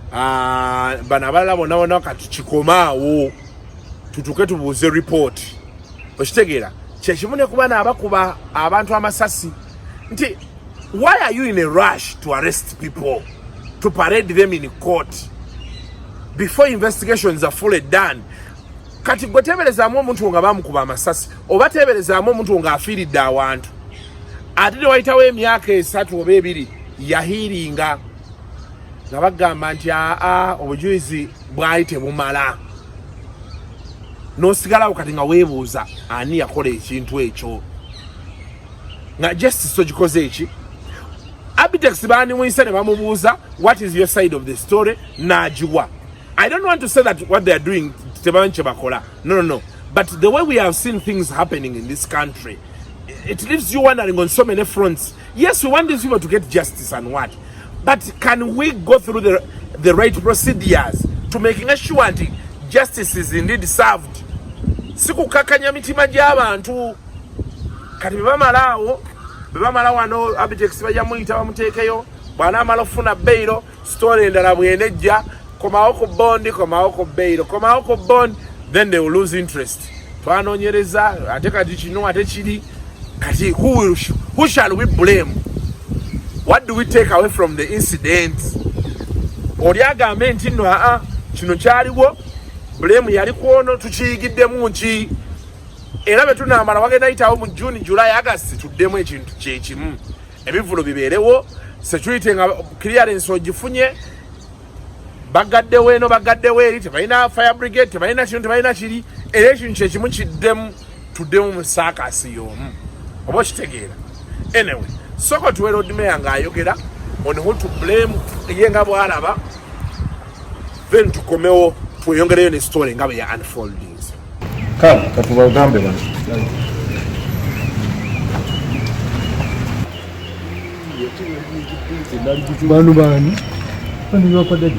Bano abalala bonna bonna kati kikomaawo tutuke tubuuze report. Okitegeera? Kyekimu ne kuba naabakuba abantu amasasi nti why are you in a rush to arrest people, to parade them in court before investigations are fully done? Kati gwe teberezaamu omuntu nga bamukuba amasasi, oba teberezaamu omuntu nga afiiridde awantu, ate tewayitawo emyaka 3 oba 2 yahiiringa nga bagamba nti aa, obujulizi bwali tebumala, n'osigalawo kati nga weebuuza ani yakola ekintu ekyo, nga justice ogikoze eki. Abitex bandimuyise ne bamubuuza, "What is your side of the story?" N'agiwa. I don't want to say that what they are doing tebamanyi kye bakola. No, no, no, but the way we have seen things happening in this country, it leaves you wondering on so many fronts. Yes, we want these people to get justice and what, but can we go through the right procedures to making sure nti justice is indeed served, si kukakanya mitima gy'abantu? Kati bwe bamala awo, bwe bamala wano, Abitex bajja muyita bamuteekeyo. Bw'anaamala okufuna bail, story endala bwenejja, komawo ku bond, komawo ku bail, komawo ku bond, then they will lose interest. Twanoonyereza ate kati kino ate kiri. Kati who shall we blame? What do we take away from the incident? Oli agambe nti nno aa, kino kyaliwo, blame yali kwono, tukiyigiddemu nki? Era bwe tunaamala wagenda yitawo mu June, July, August, tuddemu ekintu kyekimu, ebivulo bibeerewo, security nga clearance ogifunye, bagaddewo eno, bagaddewo eri, tebalina fire brigade, tebalina kino, tebalina kiri, era ekintu kyekimu kiddemu, tuddemu mu saakasi y'omu. Oba okitegeera? Anyway, soko tuwe Lord Mayor ng'ayogera on who to blame, ye nga bw'alaba, then tukomewo tweyongereyo ne story nga bwe ya unfoldings. Kale katubagambe bano. Bano bani? Bano bakwata.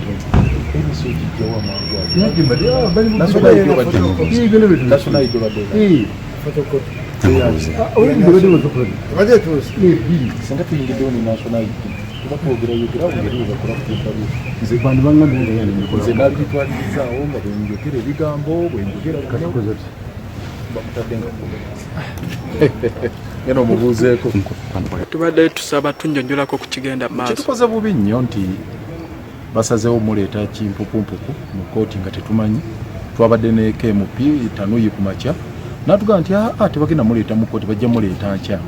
National ID obadde, National ID obadde. Singa tuyingiddewo ne National ID, tuba twogerayogera ngeri webakola ku interview. Nze Bano baŋŋambye. Nze nabitwalirizaawo nga bwenjogera ebigambo bwenjogera bino bamutadde nga genda omubuuzeeko. Tubadde tusaba tunnyonnyolako ku kigenda mu maaso. Kitukoze bubi nnyo nti basazeewo muleeta kimpupumpuku mu kooti nga tetumanyi. Twabadde ne KMP Tanuyi ku makya natugamba nti aa, tebagenda muleeta mu kooti, bajja muleeta nkya.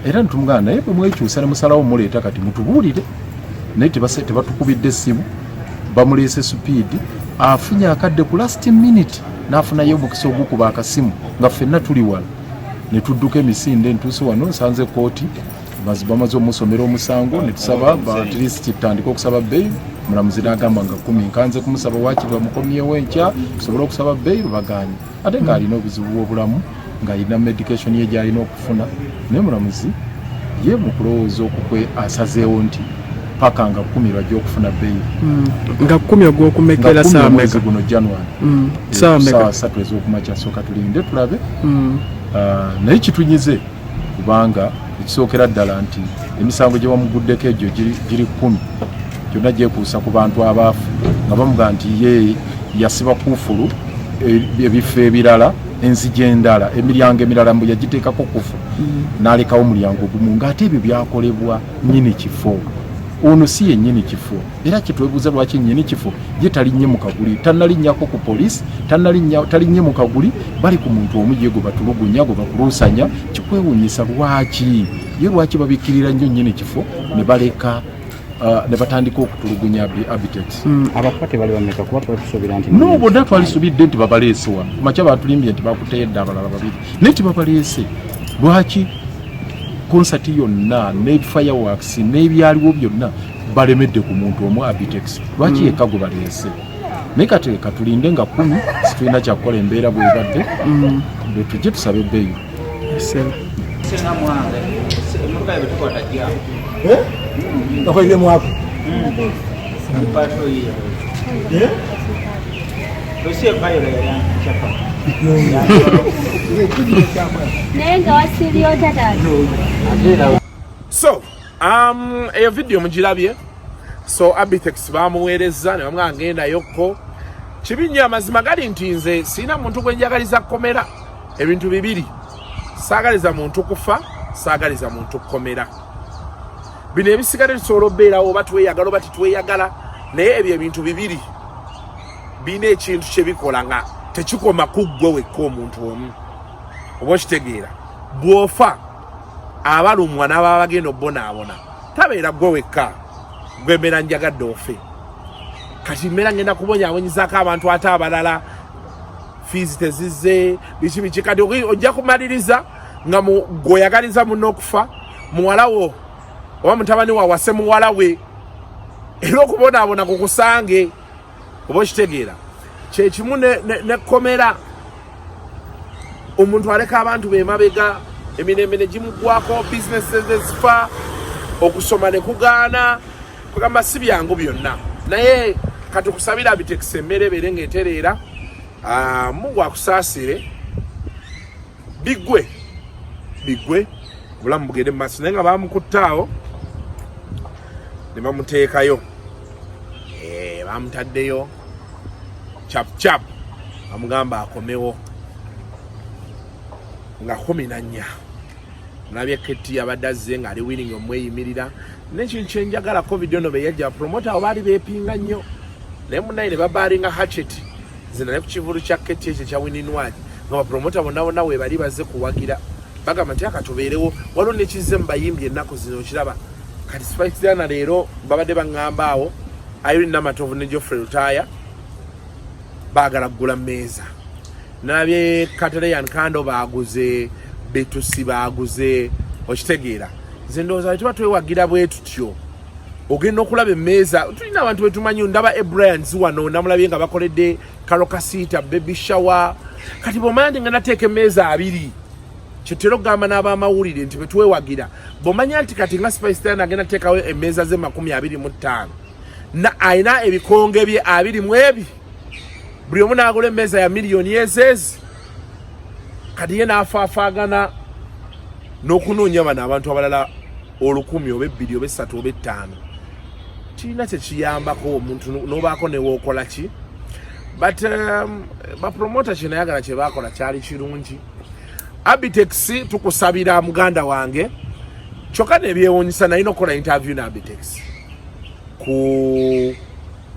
Era netumugamba, naye bwe mwekyusa ne musalawo muleeta kati mutubuulire. Naye tebatukubidde essimu, bamuleese speed, afunye akadde ku last minute n'afunayo omukisa ogukuba akasimu nga ffenna tuli wala ne tudduka emisinde. Ntuuse wano nsanze kooti bamaze omusomera omusango, ne tusaba at least tutandike okusaba bail. Mulamuzi n'agamba nga 10 nkanze kumusaba waakiri bamukomyewo enkya tusobole okusaba bail, bagaanye, ate ng'alina obuzibu bw'obulamu, ng'alina medication ye gy'alina okufuna. Naye mulamuzi ye mu kulowooza okukwe asazeewo nti paka nga 10 lwajja okufuna bail. Nga 10 ogw'okumekera Nga 10 saa omwezi meka? guno January. Saa meka? Saawa 3 ez'okumakya. Sooka tulinde tulabe. Ah, naye kitunyize kubanga ekisookera ddala nti emisango gye bamuguddeko egyo giri 10, gyonna gyekuusa ku bantu abaafu, nga bamuga nti ye yasiba kufulu ebifo ebirala, enzigi endala, emiryango emirala mbu yagiteekako kufulu n'alekawo omulyango gumu, ng'ate ebyo byakolebwa nnyini kifo. Ono si ye nnyini kifo, era kyetwebuuza lwaki nnyini kifo ye talinnye mu kaguli, tannalinnyako ku poliisi, talinnye mu kaguli, bali ku muntu omu ye gwe batulugunya, gwe bakuluusanya. Kikwewuunyisa lwaki ye, lwaki babikkirira nnyo nnyini kifo ne baleka ne batandika okutulugunya Abitex. Abakwate bali bameka? Kuba twali tusuubira nti No, bonna twalisuubidde nti babaleese wano kumakya. Batulimbye nti bakuteyo edda abalala babiri, naye tibabaleese. Lwaki konsati yonna ne fireworks n'ebyaliwo byonna balemedde ku muntu omu Abitex? Lwaki yekka gwe baleese? Naye kati katulinde nga 10, situlina kyakukola, embeera bwebadde, bwe tujje tusabe bail. Senga mwange, emotoka yabe tukwata jja. Okoze mwako. Pato hiyo. Lusie Viola yanchapa. Naye nga wasibye otya taata? So eyo video mugirabye. So Abitex bamuweereza ne bamugamba ngendayokko. Kibi nnyo. Amazima gali nti nze sirina muntu gwe njagaliza kkomera. Ebintu bibiri: saagaliza muntu kufa, saagaliza muntu kkomera. Bino ebisigadde tusobola obeerawo, oba tweyagala oba titweyagala, naye ebyo ebintu bibiri birina ekintu kye bikola nga tekikoma ku ggwe wekka omuntu omu. Oba okitegeera, bw'ofa abalumwa n'ababa bagenda obonaabona, tabeera ggwe wekka. Gwe mbeera njagadde ofe, kati mbeera ngenda kubonyaabonyizaako abantu ate abalala, fees tezizze, biki biki. Kati ojja kumaliriza nga gweoyagaliza munno okufa, muwala wo oba mutabani wawase muwala we, era okubonaabona kukusange. Oba okitegeera, kyekimu nekkomera. Omuntu aleka abantu bemabega, emirembe ne gimugwako, bizinesi zezifa, okusoma ne kugaana. Kugamba si byangu byonna, naye katukusabira Abitex emmere ebeere ng'etereera. Ah, Mungu akusaasire, biggwe biggwe, obulamu bugende mu maaso. Naye nga bamukutte awo ne bamuteekayo, bamutaddeyo chap chap, bamugamba akomewo nga 14. Mulabye Keti yabadde azze ng'ali willing omweyimirira. Nekintu kyenjagala, COVID ono beyajja, promoter abo baali beepinga nnyo, naye munaye ne babaaringa hatchet. Nze nali ku kivulu kya Keti ekyo ekya Winnie Nwagi, nga bapromota bonna bonna webali bazze kuwagira, bagamba nti akatubeerewo. Waliwo nekizze mu bayimbi ennaku zino, okiraba kati Spice Diana leero babadde baŋŋamba awo, Irene Namatovu ne Geoffrey Lutaaya baagala kugula mmeeza. Nalabye Kataleyan Kando baaguze betusi, baaguze. Okitegeera, nze ndowooza bwe tuba twewagira bwe tutyo, ogenda okulaba emmeeza. Tulina abantu betumanyi, ndaba Abryanz wano namulabye nga bakoledde Karole Kasita baby shower. Kati bwomanya nti ngenda teeka emmeeza 20, kyetera okugamba n'abamawulire nti betwewagira, bwomanya nti kati nga Spice Diana agenda teekawo emmeeza ze 25 na alina ebikonge bye abiri mu ebi, buli omu n'agula emmeeza ya miliyoni ezeezi, kati ye n'afaafaagana n'okunoonya bano abantu abalala 1000 oba 2 oba 3 oba 5, kirina kyekiyambako omuntu n'obaako newookola ki. But bapromota kyenayagala kyebakola kyali kirungi. Abitex, tukusabira muganda wange. Kyokka nebyewuunyisa, nalina okukola interview ne Abitex ku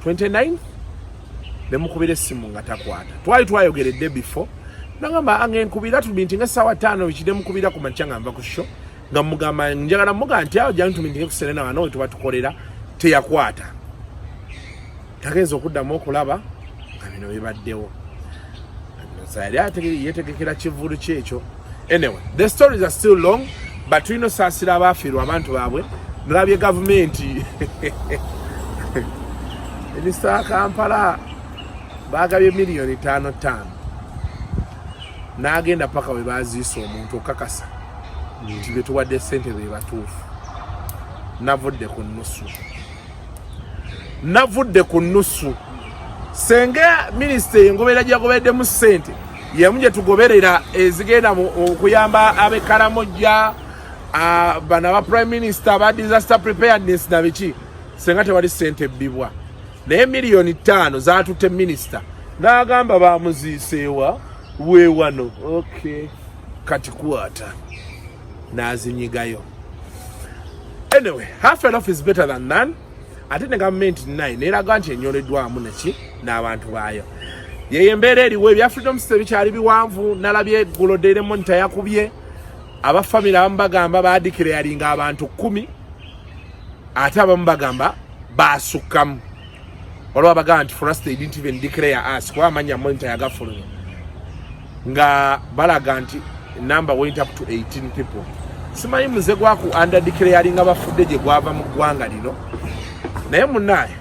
29, nemukubira essimu nga takwata. Twali twayogeredde before, nagamba angenkubira tumeetinga essaawa 5 biki. Nemukubira ku makya nga nva ku show, nga mugamba njagala muga nti awo jangu tumeetinge ku Serena wano we tuba tukolera. Teyakwata. Tagenza okuddamu okulaba nga bino bibaddewo. Yali yetegekera kivulu kyekyo. Anyway, the stories are still long, but tulina osaasira abaafiirwa abantu baabwe. Nalabye gavumenti Minisita wa Kampala bagabye miliyoni tano tano n'agenda paka we baziisa omuntu okakasa nti betuwadde sente be batuufu. Navudde ku nnusu, navudde ku nnusu. Senga minisita engobera gyagobeddemu sente yemu gye tugoberera ezigenda okuyamba ab'e Karamojja, bano aba prime minister aba disaster preparedness na biki, senga tewali sente ebbibwa. Naye miliyoni 5 zatutte minisita n'agamba bamuziiseewa weewano. Okay, kati kwata n'azinyigayo. Anyway, half a loaf is better than none. Ate ne gavumenti naye neraga nti enyoleddwamu neki n'abantu baayo. Yeyo embeera eriwo. Ebya Freedom City bikyali biwanvu. Nalabye eggulo Daily Monitor yakubye abafamire abamu bagamba badeclaringa abantu 10, ate abamu bagamba basukkamu. Waliwo abagamba nti for us they didn't even declare us, kuba amanya Monitor yagafulumya nga balaga nti number went up to 18 people. Simanyi muze gwaku under declaringa bafudde gye gwava mu ggwanga lino, naye munaaye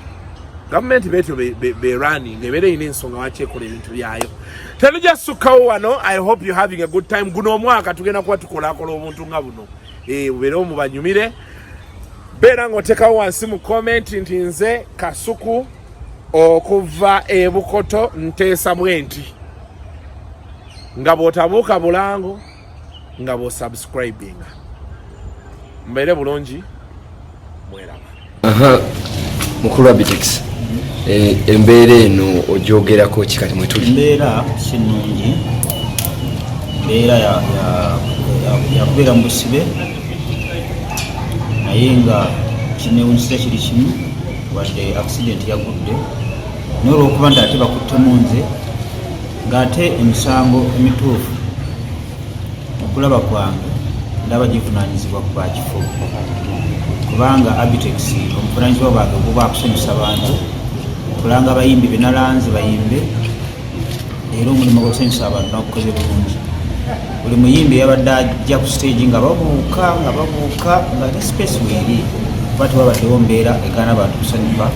gavumenti betyo be running ebeera erina ensonga lwaki ekola ebintu byayo. Tetujja sukkawo wano. I hope you having a good time. Guno omwaka tugenda kuba tukolakola obuntu nga buno, bubeerewo mubanyumire. Beera ng'otekawo wansi mu comment nti nze Kasuku okuva e Bukoto nteesa bwe nti, nga bw'otabuuka bulango nga bw'osubscribinga. Mbeere bulungi, mweraba. Aha, mukulu Abitex, embeera eno ogyogerako ki kati mwetuli? Embeera si nnungi, mbeera yakubeera mu busibe, naye nga kinewunyisa kiri kimu, wadde accident yagudde, naye olwokuba nti ate bakuttemu nze ng'ate emisango emituufu okulaba kwange ndaba givunanyizibwa ku bakifo, kubanga Abitex obuvunanyizibwa bwange buba kusanyusa bantu, kulanga abayimbi benalanze bayimbe, era omulimu gw'okusanyusa abantu nagukoze bulungi. Buli muyimbi yabadde ajja ku stage nga babuuka nga babuuka nga ne space weeri, kuba tewabaddewo mbeera egaana abantu kusanyuka,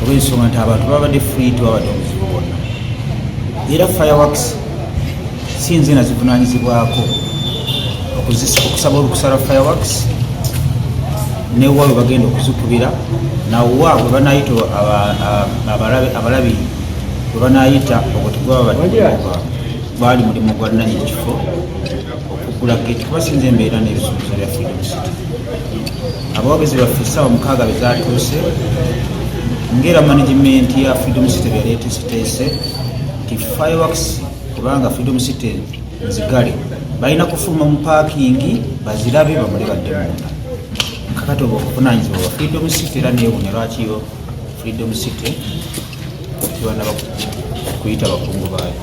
olw'ensonga nti abantu babadde free, tewabadde obuzibu bwonna. Era fireworks si nze nazivunanyizibwako okusaba olukusa lwa fireworks, newa we bagenda okuzikubira, nawa bwe banayita abalabi bwe banayita, ogwo tegwabadde gwali mulimu gwa nanyini kifo okugula gate, kuba sinze embeera n'ebisuubizo bya Freedom City. Abawagizi baffe essaawa 6 bwe zatuuse, ngera management ya Freedom City bwe yaleeteeseteese nti fireworks, kubanga Freedom City nzigale, balina kufuluma mu parking bazirabe bamule badde munda. Kakati obwo obuvunanyizibwa bwa Freedom City, era neewunya lwaki yo Freedom City tebanaba kuyita bakungu baayo.